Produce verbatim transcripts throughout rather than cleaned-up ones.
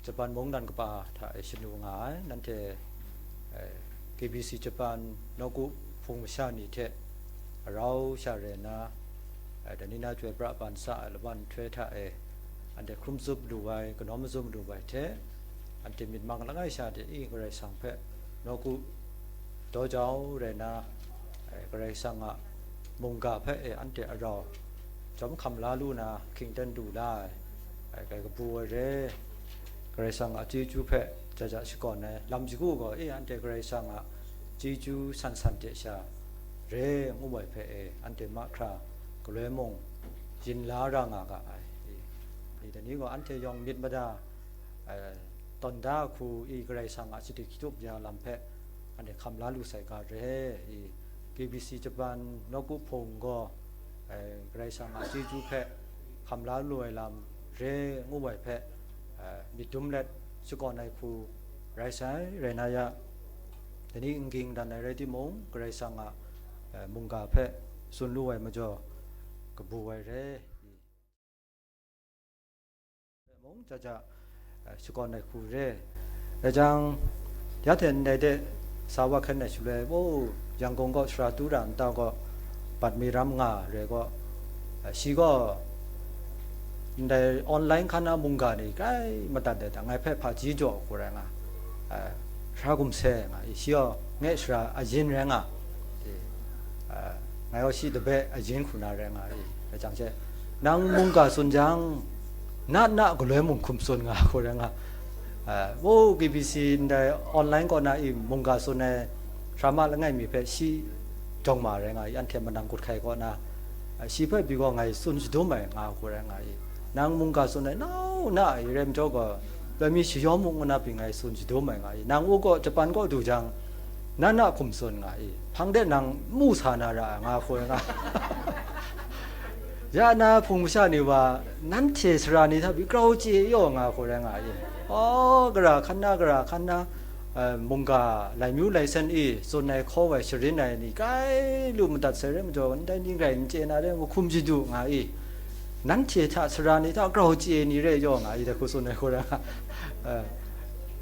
Japan mungdan kaba hta e shanu nga ai, nanhte, eh, K B C Japan nawku hpung masha ni hte rau sha rai nna, eh, dai ni na Chyoi pra ban sa ai laban nhtoi hta e, anhte hkrum tsup lu ai, kanawn mazum lu ai hte, anhte myit mang langai sha de i Karai Kasang hpe nawku daw jau rai nna, eh, Karai Kasang a mungga hpe e anhte arau jawm hkam la lu na hkying ten du la ai, eh, kai kabu ai re. Karai Kasang a chyeju hpe jaja shakawn ai lam shagu gaw, e anhte Karai Kasang a chyeju san san hte sha re ngu ai hpe e, anhte mahkra galoi mung yin la ra nga ga ai. E, e, dai ni gaw anhte yawng myit mada, eh, tawn da hku i Karai Kasang a shadit shatup ya lam hpe anhte hkam la lu sai ga re i, K B C Japan nawku hpung gaw, eh, Karai Kasang a chyeju hpe hkam la lu ai lam re ngu ai hpe, eh, myit dum let shakawn ai hku rai sai, rai na ya, dai ni n ging dan ai rai timung, Karai Kasang a, eh, mungga hpe tsun lu ai majaw kabu ai re. Mung jaja, eh, shakawn ai hku re. Rai jang, ya hte ndai de sa wa hkan ai shaloi, o, Yangon gaw sara tu ra nta gaw, bat mi ram nga re gaw, eh, shi gaw ndai online hkan na mungga ni grai madat ai hta, ngai hpe hpaji jaw hku rai nga, eh, sara gumseng nga i, shi gaw nge sara ayin rai nga i, eh, ngai gaw shi dabe ayin hku na rai nga i, rai jang she, nang mungga tsun jang, na na galoi mung hkum tsun nga hku rai nga. Eh, o, K B C ndai online kaw na i mungga tsun ai sara ma langai mi hpe shi jawng ma rai nga i, anhte manang kut hkai kaw na, eh, shi hpe pyi gaw ngai tsun shadum ai nga hku rai nga i, nang mungga tsun ai nau na i rai majaw gaw, loi mi shayawm mung ngu na pyi ngai tsun shadum ai nga i, nang u gaw Japan kaw du jang, na na hkum tsun nga i, hpang de nang mu sa na ra ai nga hku rai nga. Ya na hpung masha ni wa, nanhte sara ni hta pyi grau chye yaw nga hku rai nga i, aw, gara hkan na, gara hkan na, eh, mungga lai myu lai sen i tsun ai hkaw ai sharin ai ni grai lu madat sai rai majaw, ndai ni grai n chye na rai ngu hkum shadu nga i, nanhte hta sara ni hta grau chye ni re yaw nga i, dai hku tsun ai hku rai nga, eh,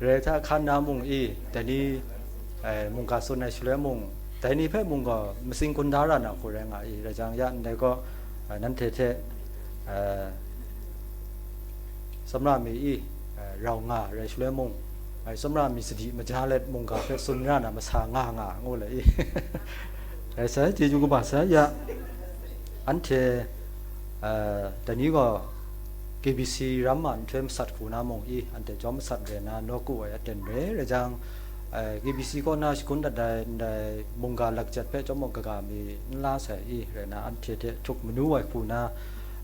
rai hta hkan na mung i, dai ni, eh, mungga tsun ai shaloi mung, dai ni hpe mung gaw matsing kun da ra na hku rai nga i, rai jang ya ndai gaw, eh, nanhte hte, eh, tsawmra mi i, eh, rau nga rai shaloi mung, ngai tsawmra mi sadi maja let mungga hpe tsun ra na masa nga nga ngu le i. Rai sai, chyeju kaba sai ya, anhte, eh, dai ni gaw K B C ram ma nhtoi masat hku na mung i, anhte jawm masat rai na nawku ai aten re, rai jang, eh, K B C kaw na shakun dat ai ndai mungga lakjat hpe jawm mung kaga mi n la sai i, rai na anhte hte htuk manu ai hku na,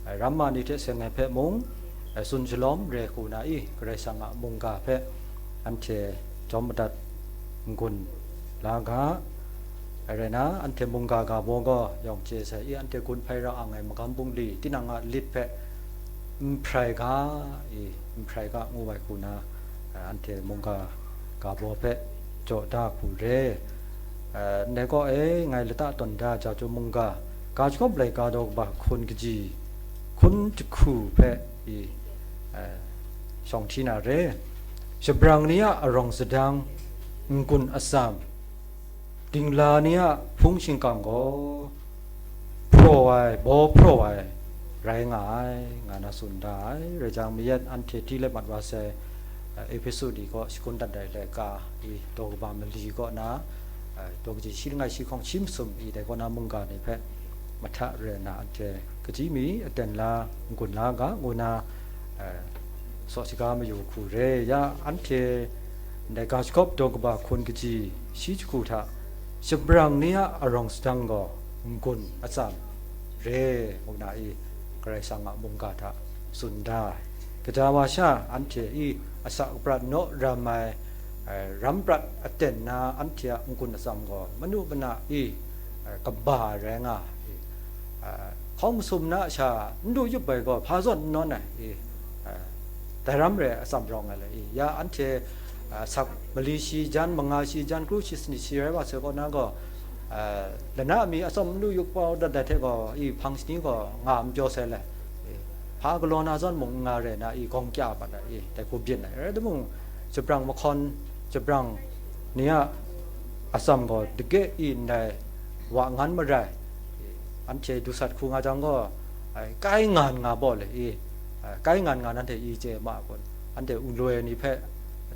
eh, ram ma ni hte seng ai hpe mung, eh, tsun shalawm re hku na i, Karai Kasang a mungga hpe anhte jawm madat n-gun la ga, ai rai na, anhte mungga ga baw gaw yawng chye sai i, anhte gun hpai ra ang ai magam bungli tinang a lit hpe n hprai ga i, n hprai ga ngu ai hku na, eh, anhte mungga ga baw hpe jaw da hku re. Eh, ndai gaw e, ngai lata tawn da ja chyum mungga, ga jahkawp laika daw kaba hkun kaji, hkun jahku hpe i, eh, shawng hti na re. Shabrang ni a arawng sadang, n-gun atsam, dingla ni a hpung shingkang gaw hpraw ai, baw hpraw ai rai nga ai, nga na tsun da ai. Rai jang, mayat anhte hti let mat wa sai, eh, Ehpesu ni kaw shakun dat ai laika i daw kaba mali kaw na, eh, daw kaji shi langai shi hkawng shi masum i dai kaw na mungga ni hpe mahta re na anhte kaji mi aten la, n-gun la ga ngu na, eh, saw shaga mayu hku re. Ya, anhte ndai ga jahkawp daw kaba hkun kaji shi jahku hta, shabrang ni a arawng sadang gaw n-gun atsam re ngu na i, Karai Kasang a mungga hta tsun da ai. Kaja wa sha anhte i asak aprat naw ram ai, eh, ram prat aten na anhte a n-gun atsam gaw manu mana i, eh, kaba ai rai nga i, eh, hkawng masum na sha n du yup ai gaw hpa zawn n nawn ai i, eh, dai ram re ai atsam rawng ai le i, ya anhte, eh, sak mali shi jan, manga shi jan, kru shi sanit shi rai wa sai kaw na gaw, eh, lana mi atsawm n du yup kau dat ai hte gaw i, hpang shani gaw nga n pyaw sai le i, hpa galaw na zawn mung n nga rai na i, gawng kya pat ai i, dai hku byin ai. Rai timung, shabrang mahkawn, shabrang ni a atsam gaw dage i ndai wa ngan marai, anhte dusat hku nga jang gaw, ai, kai ngan nga baw le i, ai, kai ngan nga nanhte i chye ma kun, anhte wunloi ni hpe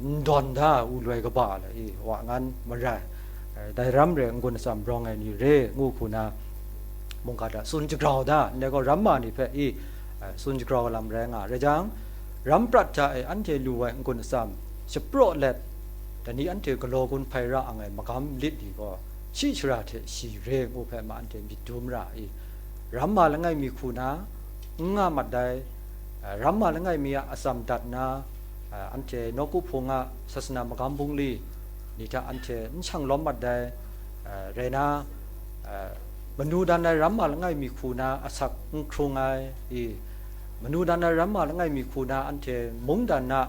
n dawn da, wunloi kaba le i, wa ngan marai, ai, dai ram re n-gun atsam rawng ai ni re ngu hku na, mungga hta tsun jagrau da, ndai gaw ramma ni hpe i, ai, tsun jagrau lam rai nga ai. Rai jang, ram prat hta e anhte lu ai n-gun atsam shapraw let, dai ni anhte galaw gun hpai ra ang ai magam lit ni gaw, shi shara hte shi re ngu hpe ma anhte myit dum ra i, ramma langai mi hku na n nga mat dai, a, ramma langai mi a atsam dat na, a, anhte nawku hpung a sasana magam bungli ni hta anhte n shang lawm mat dai, a, rai na, a, manu dan ai ramma langai mi hku na asak n hkrung ai i, manu dan ai ramma langai mi hku na anhte mungdan na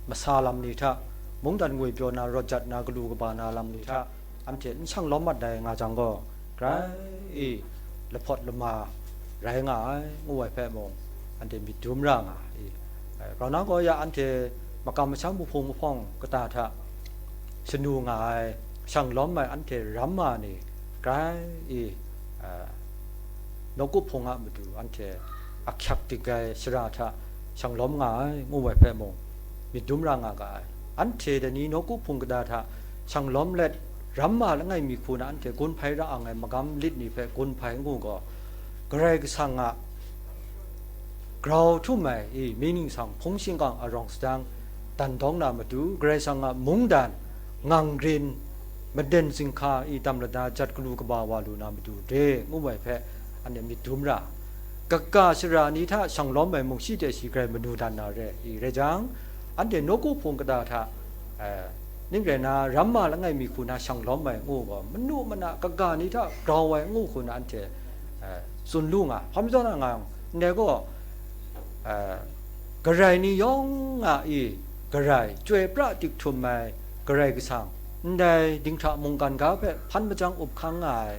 masa lam ni hta, mungdan ngwi pyaw na, rawt jat na, galu kaba na lam ni hta, anhte n shang lawm mat dai nga jang gaw, grai i lahpawt lama rai nga ai, ngu ai hpe mung, anhte myit dum ra nga ai. Grau na gaw ya anhte makam masham mahpung mahpawng kata hta shanu nga ai, shang lawm ai anhte ramma ni, grai i, a, nawku hpung a matu anhte ahkyak dik ai shara hta shang lawm nga ai, ngu ai hpe mung, myit dum ra nga ga ai. Anhte dai ni nawku hpung kata hta shang lawm let, ramma langai mi hku na anhte gun hpai ra ang ai magam lit ni hpe gun hpai ngu gaw, Karai Kasang a grau htum ai i, mi ningsang hpung shingkang arawng sadang dan dawng na matu, Karai Kasang a mungdan, ngang rin, maden zinghka i, dam lada jat galu kaba wa lu na matu re, ngu ai hpe, anhte myit dum ra, kaga shara ni hta shang lawm ai mung shi hte shi grai manu dan na re i, rai jang, anhte nawku hpung kata hta, eh, ning rai na, ramma langai mi hku na shang lawm ai ngu gaw, manu mana kaga ni hta grau ai ngu hku na anhte, eh, tsun lu nga, hpa majaw na nga yang, ndai gaw, eh, Karai ni yawng a i, Karai, chyoi pra dik htum ai Karai Kasang, ndai dinghta mungkan ga hpe hpan majang up hkang nga ai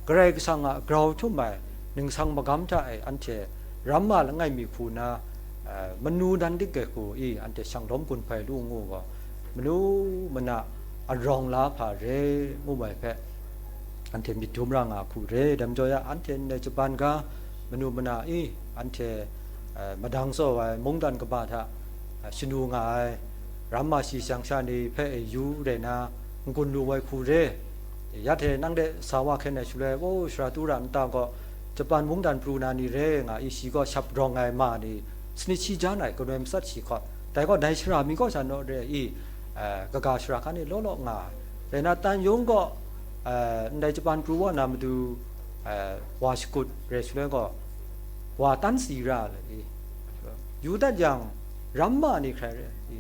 Karai Kasang a grau htum ai ningsang magam hta e anhte ramma langai mi hku na, eh, manu dan dik ai hku i, anhte shang lawm gun hpai lu ngu gaw, manu mana arawng la hpa re, ngu ai hpe, anhte myit dum ra nga hku re. Dai majaw ya, anhte ndai Japan ga manu mana i, anhte, eh, madang tsaw ai mungdan kaba hta, eh, shanu nga ai, ramma shi shang sha ni hpe e yu rai na, n-gun lu ai hku re. Ya hte nang de sa wa hkyen ai shaloi, o, sara tu ra nta gaw, Japan mungdan pru na ni re nga i, shi gaw shap rawng ai ma ni, sanit shi jan ai, kanoi matsat shi hkawt, dai gaw dai shara mi kaw sha naw re i, eh, kaga shara hkan e law law nga ai. Rai na, tan yung gaw, eh, ndai Japan pru wa na matu, eh, wa shakut re shaloi gaw, wa tan si ra le i, yu dat yang, ramma ni hkrai re i,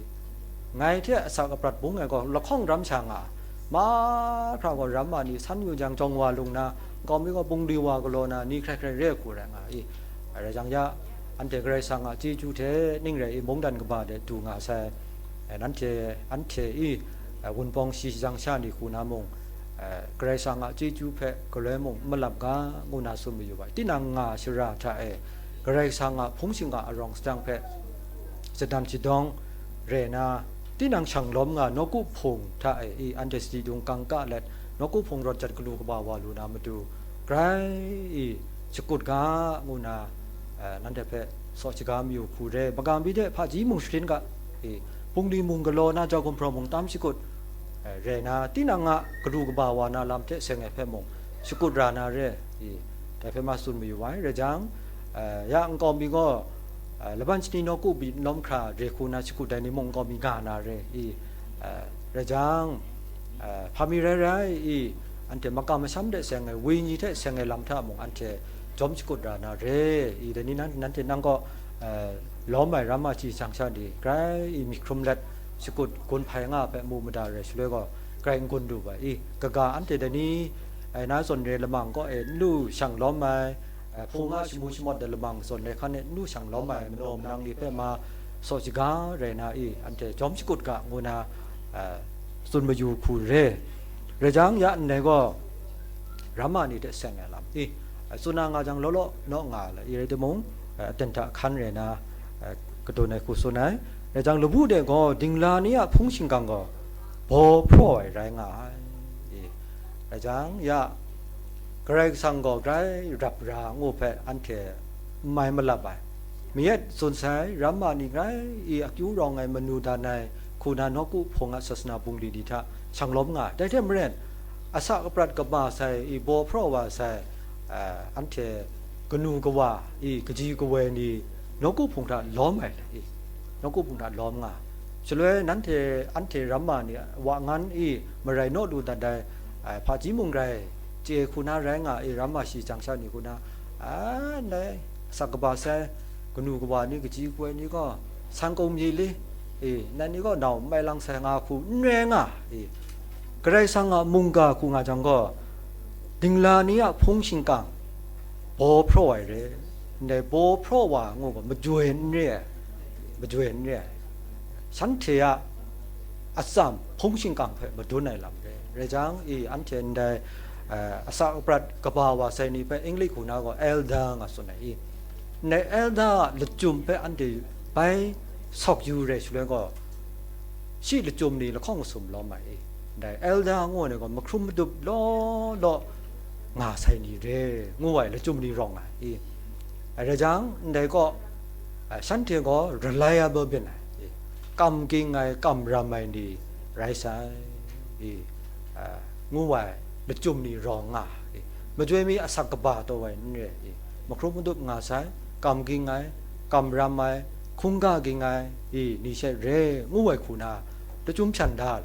ngai hte asak aprat bung ai gaw lahkawng ram sha nga, mahkra gaw ramma ni san yu jang jawng wa lung na, nkau mi gaw bungli wa galaw na ni hkrai hkrai re hku rai nga i, rai jang ya, anhte Karai Kasang a chyeju hte ning rai i, mungdan kaba de du nga sai, eh, nanhte, anhte i, eh, wunpawng shi shang sha ni hku na mung, eh, Karai Kasang a chyeju hpe galoi mung n malap ga, ngu na tsun mayu ai. Tinang nga shara hta e, Karai Kasang a hpung shingkang arawng sadang hpe shadan shadawng re na, tinang shang lawm nga nawku hpung hta e i, anhte sadi dung kangka let, nawku hpung rawt jat galu kaba wa lu na matu, grai i, shakut ga, ngu na, eh, nanhte hpe saw shaga mayu hku re. Magam mi de hpaji mung shahkrin ga i, bungli mung galaw na, jau gumhpraw mung tam shakut, eh, re na, tinang a galu kaba wa na lam hte seng ai hpe mung, shakut ra na re i, dai hpe ma tsun mayu ai. Rai jang, eh, ya nkau mi gaw, eh, laban shani nawku byin lawm hkra re hku na shakut ai ni mung nkau mi nga na re i, eh, rai jang, eh, hpa mi rai rai i, anhte makam masham hte seng ai, wenyi hte seng ai lam hta mung anhte jawm shakut ra na re i, dai ni nan, nanhte nang gaw, eh, lawm ai ramma shi shang sha ni, grai i, myit hkrum let, shakut gun hpai nga hpe mu mada rai shaloi gaw, grai n-gun lu ai i, kaga anhte dai ni, eh, na zawn re lamang kaw e n lu shang lawm ai, eh, hpung a shamu shamawt ai lamang zawn re hkan e n lu shang lawm ai manaw manang ni hpe ma saw shaga rai na i, anhte jawm shakut ga, ngu na, eh, tsun mayu hku re. Rai jang, ya ndai gaw, ramma ni hte seng ai lam i, eh, tsun na nga jang, law law naw nga ai i rai timung, eh, aten hta hkan rai na, eh, kadun ai hku tsun ai. Rai jang, labu de gaw dingla ni a hpung shingkang gaw baw hpraw ai rai nga ai. E, rai jang, ya, Karai Kasang gaw grai rap ra ngu hpe anhte n mai malap ai. Mayat tsun sai, ramma ni grai i akyu rawng ai manu dan ai hku na nawku hpung a sasana bungli ni hta shang lawm nga ai. Dai hte maren, asa kaprat kaba sai i baw hpraw wa sai, eh, anhte kanu kawa i kaji kawoi ni nawku hpung hta lawm ai, i, nawku hpung hta lawm nga ai. Shaloi nanhte, anhte ramma ni wa ngan i marai naw lu dat ai, eh, hpaji mung rai chye hku na rai nga i, ramma shi jang sha ni hku na, a, ndai asak kaba sai kanu kawa ni, kaji kawoi ni gaw, san kung mi li, e, nai ni gaw nau n mai lang sai nga hku n rai nga, e, Karai Kasang a mungga hku nga jang gaw, dingla ni a hpung shingkang baw hpraw ai re, ndai baw hpraw wa ngu gaw majoi n re ai, majoi n re ai, shanhte a atsam hpung shingkang hpe madun ai lam re. Rai jang, i, anhte ndai, eh, asa kaprat kaba wa sai ni hpe English hku na gaw elder nga tsun ai, i, ndai elder a lachyum hpe anhte bai sawk yu re shaloi gaw, shi lachyum ni lahkawng masum lawm ai, i, ndai elder ngu ai gaw mahkrum madup law law nga sai ni re, ngu ai lachyum ni rawng ai, i. Rai jang, ndai gaw, a, shanhte gaw reliable byin ai, i, kam ging ai, kam ram ai ni rai sai, i, a, ngu ai lachyum ni rawng nga, i, majoi mi asak kaba taw ai n re, i, mahkrum madup nga sai, kam ging ai, kam ram ai, hkungga ging ai, i, ni she re, ngu ai hku na, lachyum hpyan da ai.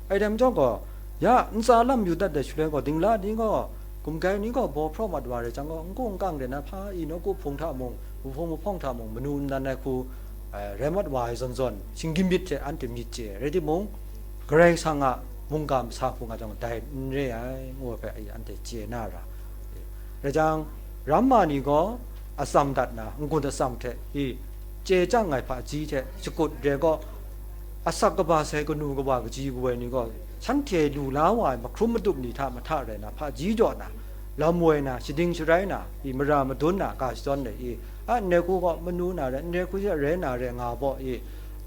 Ai dai majaw gaw, ya, ntsa lam yu dat ai shaloi gaw, dingla ni gaw, gumgai ni gaw baw hpraw mat wa rai jang gaw, n kung n kang de na hpa i nawku hpung hta mung, wuhpung wuhpawng hta mung, manu n dan ai hku, eh, rai mat wa ai zawn zawn, shinggyim myit hte anhte myit chye ai. Rai timung, Karai Kasang a mungga masa hku nga jang, dai n re ai, ngu ai hpe anhte chye na ra. Rai jang, ramma ni gaw atsam dat na, n-gun atsam hte i chye chyang ai hpaji hte shakut re gaw, asak kaba sai kanu kawa kaji kawoi ni gaw, shanhte lu la wa ai mahkrum madup ni hta mahta rai na, hpaji jaw na, lam woi na, shading sharai na, i mara madun na, ga shadawn ai, i, a, ndai hku gaw manu na rai, ndai hku she rai na rai nga baw, i,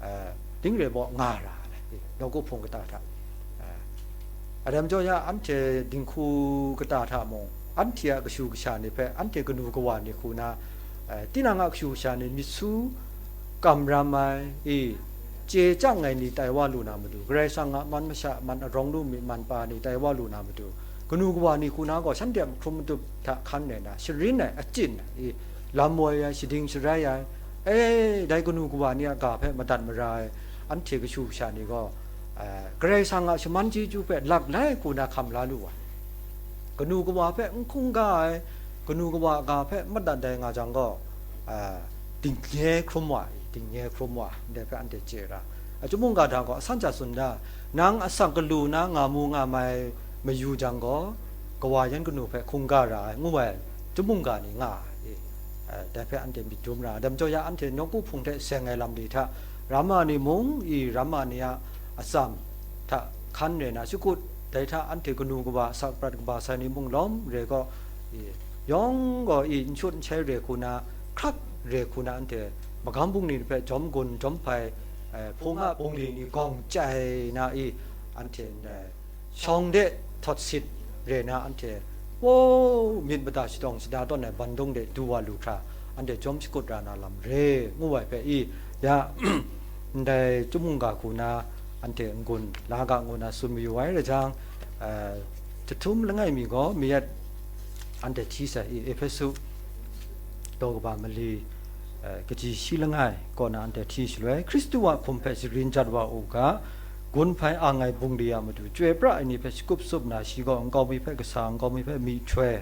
eh, ding re baw nga ra ai, i, nawku hpung kata hta, eh, Adam jaw ya, anhte dinghku kata hta mung, anhte a kashu kasha ni hpe, anhte kanu kawa ni hku na, eh, tinang a kashu kasha ni myit su, kam ram ai, i, chye chyang ai ni tai wa lu na matu, Karai Kasang a man masha, man arawng lu mi, man pa ni tai wa lu na matu, kanu kawa ni hku na gaw, shanhte a mahkrum madup hta hkan rai na, sharin ai, achyin ai, i, lam woi ai, shading sharai ai, e, dai kanu kawa ni a ga hpe madat mara ai, anhte kashu kasha ni gaw, eh, Karai Kasang a shaman chyeju hpe lak lai hku na hkam la lu ai. Kanu kawa hpe n hkungga ai, kanu kawa a ga hpe n madat ai nga jang gaw, eh, dingnye hkrum wa, dingnye hkrum wa, ndai hpe anhte chye ra. Achyum mungga hta gaw asan hta tsun da, nang asak galu na nga mu nga mai mayu jang gaw, kawa yan kanu hpe hkungga ra ai, ngu ai, chyum mungga ni nga ai, eh, dai hpe anhte myit dum ra. Adam jaw ya, anhte nawku hpung hte seng ai lam ni hta, ramma ni mung, i, ramma ni a atsam hta hkan rai na, shakut, dai hta anhte kanu kawa, asak prat kaba sai ni mung lawm re gaw, i, yawng gaw, i, n shut n shai re hku na, hkrak re hku na, anhte magam bungli ni hpe jawm gun jawm hpai, eh, hpung a bungli ni gawng chyai na, i, anhte ndai shawng de htawt sit re na, anhte, wow, myit mada shadawng shada tawn ai bandung de du wa lu hkra, anhte jawm shakut ra na lam re, ngu ai hpe i, ya, ndai chyum mungga hku na, anhte n-gun la ga ngu na tsun mayu ai rai jang, eh, jahtum langai mi gaw mayat anhte hti sai i, Ehpesu daw kaba mali, eh, kaji shi langai kaw na anhte hti shaloi, Hkristu a hkum hpe sharin jat wa u ga, gun hpai ang ai bungli a matu, chyoi pra ai ni hpe shakup tsup na, shi gaw nkau mi hpe kasa, nkau mi hpe myihtoi,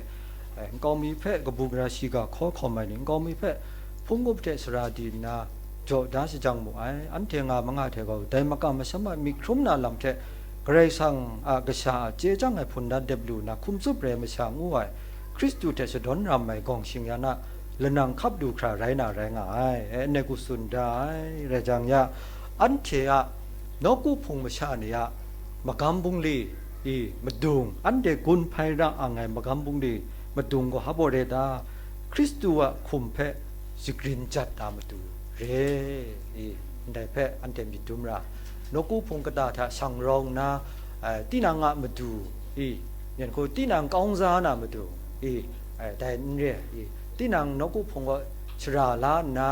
eh, nkau mi hpe kabu gara shiga hkaw hkawm ai ni, nkau mi hpe hpung up hte sara di nna jaw da shajang mu ai. Anhte nga manga hte gaw, dai makam masham a myit hkrum na lam hte, Karai Kasang a kasha a chye chyang ai hpun dan dep lu na, hkum tsup re masha ngu ai, Hkristu hte shadawn ram ai gawng shing yan a lanang hkap lu hkra rai na rai nga ai, e, ngai ku tsun da ai. Rai jang ya, anhte a nawku hpung masha ni a magam bungli i madung, anhte gun hpai ra ang ai magam bungli madung gaw hpa baw re ta? Hkristu a hkum hpe shagrin jat na matu re i, ndai hpe anhte myit dum ra, nawku hpung kata hta shang rawng nna, eh, tinang a matu i, myen hku tinang kaung za na matu i, eh, dai n re i, tinang nawku hpung kaw shara la nna,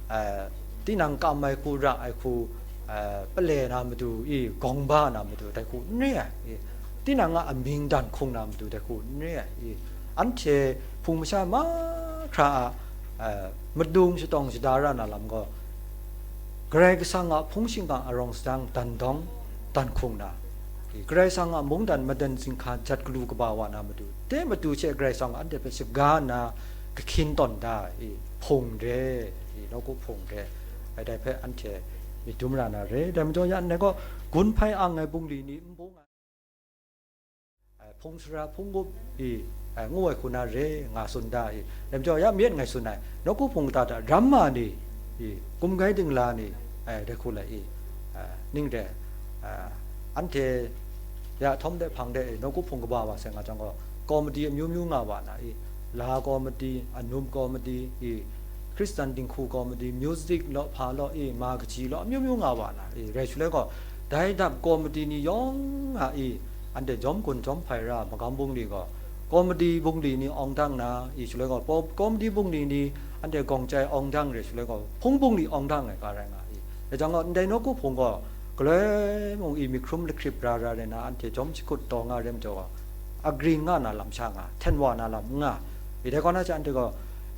eh, tinang kam ai hku, ra ai hku, eh, pale na matu i, gawng ba na matu dai hku n re ai i, tinang a amying dan hkung na matu dai hku n re ai i, anhte hpung masha mahkra a, eh, madung shatawng shada ra na lam gaw, Karai Kasang a hpung shingkang arawng sadang dan dawng dan hkung na, i, Karai Kasang a mungdan madan zinghka jat galu kaba wa na matu, de matu she Karai Kasang gaw anhte hpe shaga nna kahkyin tawn da i, hpung re i, nawku hpung re, ai dai hpe anhte myit dum ra na re. Dai majaw ya ndai gaw, gun hpai ang ai bungli ni n bung ai, ai, hpung sara hpung gup i, ai, ngu ai hku na re nga tsun da i. Dai majaw ya myit ngai tsun ai, nawku hpung kata hta ramma ni i, kumgai dingla ni, ai, dai hku lai i, ai, ning de, ai, anhte ya htawm de hpang de i, nawku hpung kaba wa sai nga jang gaw, komiti amyu myu nga wa na i, la komiti, anum komiti i, Hkristan dinghku komiti, music law, hpa law i, ma kaji law, amyu myu nga wa na i, rai shaloi gaw, dai dap komiti ni yawng a i, anhte jawm gun jawm hpai ra ai magam bungli gaw, komiti bungli ni awng dang na i, shaloi gaw, po-, komiti bungli ni anhte gawng chyai awng dang re, shaloi gaw, hpung bungli awng dang ai ga rai nga i. Dai jang gaw, ndai nawku hpung gaw, galoi mung i, myit hkrum lahkrip ra ra rai na, anhte jawm shakut taw nga re majaw gaw, agring nga na lam sha nga, hten wa na lam n nga. I dai kaw na hte anhte gaw,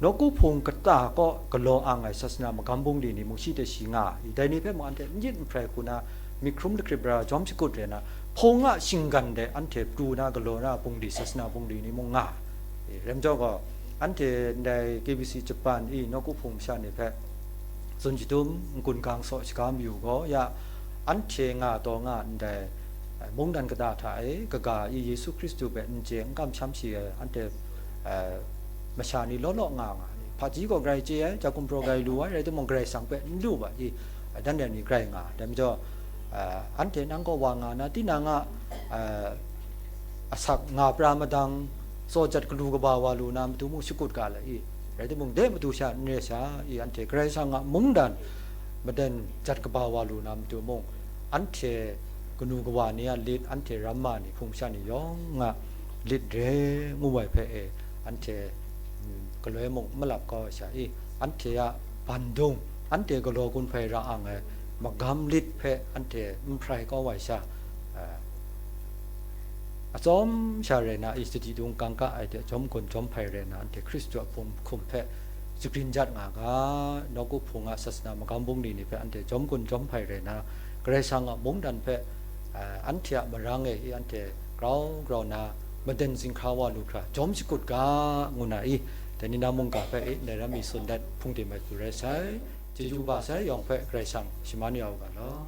nawku hpung kata kaw galaw ang ai sasana magam bungli ni mung shi hte shi nga, i dai ni hpe mung anhte n yit n hprai hku na, myit hkrum lahkrip ra jawm shakut re na, hpung a shinggan de anhte pru na galaw na bungli, sasana bungli ni mung nga. I rai majaw gaw, anhte ndai K B C Japan i nawku hpung masha ni hpe tsun shadum n-gun gang saw shaga mayu gaw ya, anhte nga taw nga ndai, eh, mungdan kata hta e kaga i Yesu Hkristu hpe n chye n kamsham shi ai anhte, eh, masha ni law law nga nga, hpaji gaw grai chye ai, ja gumhpraw grai lu ai, rai timung, Karai Kasang hpe n lu ai i, eh, dan dan ni grai nga. Dai majaw, eh, anhte nang gaw wa nga na, tinang a, eh, asak nga pra madang, tsaw jat galu kaba wa lu na matu mung shakut ga la i, rai timung, de matu sha n re sha i, anhte Karai Kasang a mungdan madan jat kaba wa lu na matu mung, anhte kanu kawa ni a lit, anhte ramma ni, hpung masha ni yawng a lit re ngu ai hpe e, anhte, mm, galoi mung n malap kau ai sha i, anhte a bandung, anhte galaw gun hpai ra ang ai magam lit hpe anhte n hprai kau ai sha, a, atsawm sha rai na i, sadi dung kangka ai hte jawm gun jawm hpai rai na, anhte Hkristu a hpung hkum hpe shagrin jat nga ga, nawku hpung a sasana magam bungli ni hpe anhte jawm gun jawm hpai rai na, Karai Kasang a mungdan hpe, a, anhte a marang e i, anhte grau grau na, madan zinghka wa lu hkra jawm shakut ga, ngu na i, dai ni na mungga hpe i, ndai ram mi tsun dat hpung tim ai hku rai sai. Chyeju kaba sai yawng hpe Karai Kasang shaman ya u ga law.